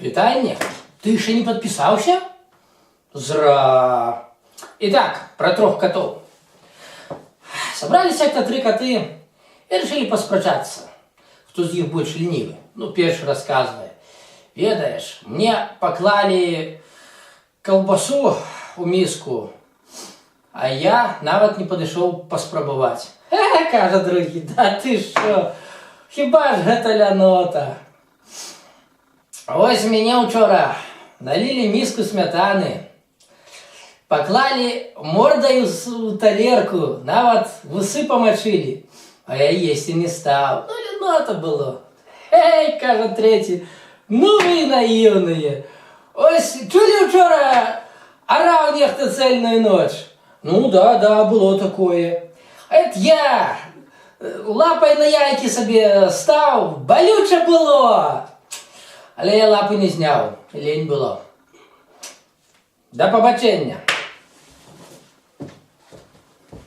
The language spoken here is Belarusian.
Вітанне! Ты яшчэ не падпісаўся? Зра. Итак, про трох котов. Собрались как-то тры каты и решили паспрачацца, хто з іх больш ленивы. Ну, першы рассказывае: «Ведаеш, мне паклалі каўбасу у міску, а я нават не падышоў паспрабаваць». «Э, — кажа другі, — да ты што? Хіба ж гэта лянота? Вось мяне учора налілі міску смятаны, паклалі мордаю у талерку, нават вусы памачылі, а я есці не стаў. Ну, лянота было». «Эй, — кажа трэці, — ну вы наіўныя. Вось чулі, учора араў нехта цэльную ноч?» «Ну да, было такое». «А это я лапай на яйкі сабе стаў, балюча было. Але я лапы не зняў, лень было». Да пабачэння.